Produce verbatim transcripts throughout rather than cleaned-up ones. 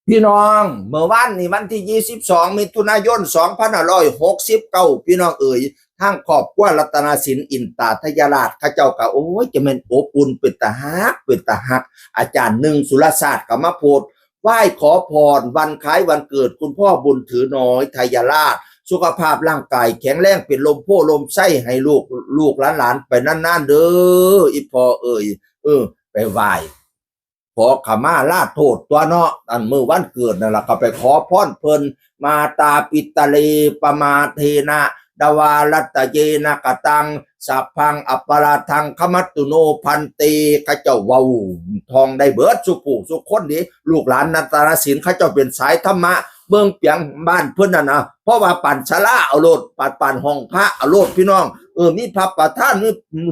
พี่น้อง เมื่อวานนี้วันที่ยี่สิบสองมิถุนายนสองพันห้าร้อยหกสิบเก้า พี่น้องเอ๋ย ทางครอบครัวรัตนสินอินตาทยราช เขาเจ้าก็ โอ้ย จะแม่นอบอุ่นเป็นตาฮัก เป็นตาฮัก อาจารย์หนึ่งสุรศาสตร์ก็มาโพสต์ ไหว้ขอพรวันคล้ายวันเกิดคุณพ่อบุญถือน้อยทยราช สุขภาพร่างกายแข็งแรง เป็นลมโพลมไส้ให้ลูก ลูกหลานๆไปนานๆเด้อ อีพ่อเอ๋ย เออ ไปไหว้ ขอขมาลาโทษตัวเนาะ อันมื้อวันเกิดนั่นล่ะ ก็ไปขอพรเพิ่น มาตาปิตะเล ปมาเทนะ ดวารัตเยนะกะตัง สัพพังอัปปาราทัง ขมัตตุโน พันเต เขาเจ้าเว้าท่องได้เบิดสุผู้สุคนนี้ ลูกหลานรัตนสินเขาเจ้าเป็นสายธรรมะ เบิ่งเปียงบ้านเพิ่นน่ะนะ เพราะว่าปานศาลาเอาโลด ปาน ปานห้องพระเอาโลดพี่น้อง เออ มีพระประธาน มี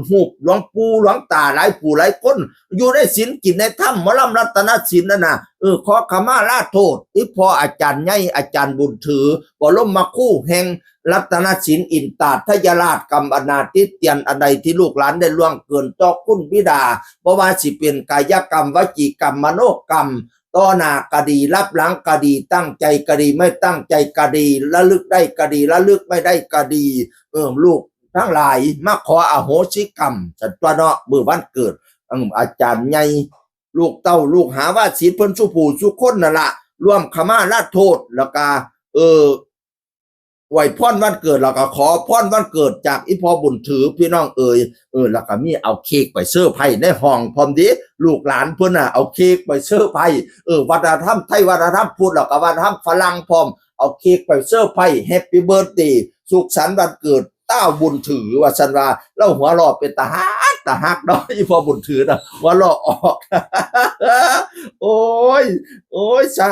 รูปหลวงปู่หลวงตาหลายผู้หลายคน อยู่ในศีลกินในธรรม หมอลำรัตนสินนั่นน่ะ เออ ขอขมาลาโทษ อีพ่ออาจารย์ใหญ่ อาจารย์บุญถือ บรมครูแห่งรัตนสินอินตาทยราช กรรมอนาติเตียนอันใดที่ลูกหลานได้ล่วงเกินต่อคุณบิดา บ่ว่าสิเป็นกายกรรม วจีกรรม มโนกรรม ต่อหน้าก็ดี รับหลังก็ดี ตั้งใจก็ดี ไม่ตั้งใจก็ดี ระลึกได้ก็ดี ระลึกไม่ได้ก็ดี เออ ลูกทั้งหลายมาขออโหสิกรรม สันตัวเนาะ มื้อวันเกิด อืม อาจารย์ใหญ่ ลูกเต้าลูกหาว่าศิษย์เพิ่นสุผู้สุคนนั่นละ ร่วมขมาลาโทษ แล้วก็ เออ อวยพรวันเกิด แล้วก็ขอพรวันเกิดจากอีพ่อบุญถือ พี่น้องเอ๋ย เออ แล้วก็มีเอาเค้กไปเซอร์ไพรส์ในห้องพร้อมเด้ ลูกหลานเพิ่นน่ะ เอาเค้กไปเซอร์ไพรส์ เออ วัฒนธรรมไทย วัฒนธรรมพุทธ แล้วก็วัฒนธรรมฝรั่งพร้อม เอาเค้กไปเซอร์ไพรส์ แฮปปี้เบิร์ธเดย์ สุขสันต์วันเกิดเต้าบุญถือ ว่าซั่นว่า ลาวหัวเราะเป็นตาฮัก ตาฮักเนาะ อีพ่อบุญถือน่ะ หัวเราะออก โอ้ย โอ้ย สา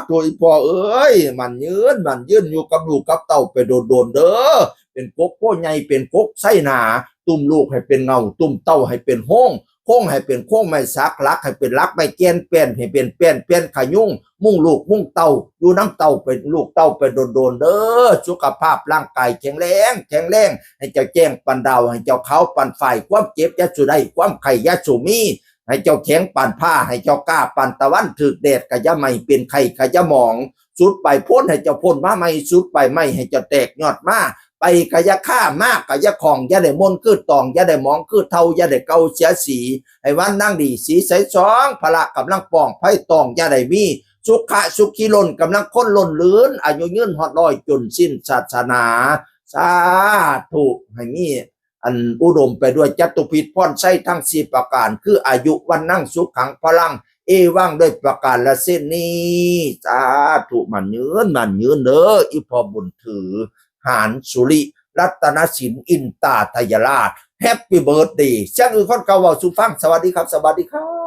ธุ อีพ่อเอ้ย หมั่นยืน หมั่นยืนอยู่กับลูกกับเต้าไปโดนๆเด้อ เป็นกกโพธิ์ใหญ่ เป็นกกไทรหนา ตุ้มลูกให้เป็นเงา ตุ้มเต้าให้เป็นโฮง โฮงให้เป็นโฮงไม้สัก หลักให้เป็นหลักไม้แก่น แป้นให้เป็นแป้น แป้นขยุง มุ่งลูกมุ่งเต้า อยู่นำเต้าไป ลูกเต้าไปโดนๆเด้อ สุขภาพร่างกายแข็งแรง แข็งแรง ให้เจ้าแจ้งปานดาว ให้เจ้าขาวปานฝ้าย ความเจ็บอย่าสู่ได้ ความไข้อย่าสู่มี ให้เจ้าแข็งปานผ้า ให้เจ้ากล้าปานตะวัน ถืกแดดก็อย่าไหม้ เป็นไข้ก็อย่าหมอง สุดปลายโพนให้เจ้าโพนมาใหม่ สุดปลายไม้ให้เจ้าแตกยอดมา ไปก็อย่าคา มาก็อย่าคล้อง อย่าได้มนคือตอง อย่าได้หมองคือเฒ่า อย่าได้เก่าเสียสี ให้วันนั่งดีสีใสสอง พละกำลังป้อง ภัยตองอย่าได้มี สุขะสุขีล้น กำลังคนล้นหลืน อายุยืนฮอดร้อย จนสิ้นศาสนา สาธุ ให้มี อันอุดมไปด้วยจตุพิธพรชัยทั้งสี่ประการ คืออายุ วัณณัง สุขัง พลัง เอวัง ด้วยประการละเส้นนี้ สาธุ หมั่นยืน หมั่นยืนเด้อ อีพ่อบุญถือ หานสุริ รัตนสิน อินตาทยราช แฮปปี้เบิร์ธเดย์ เสียงอื่นคนเก่าเว้าสู่ฟัง สวัสดีครับ สวัสดีครับ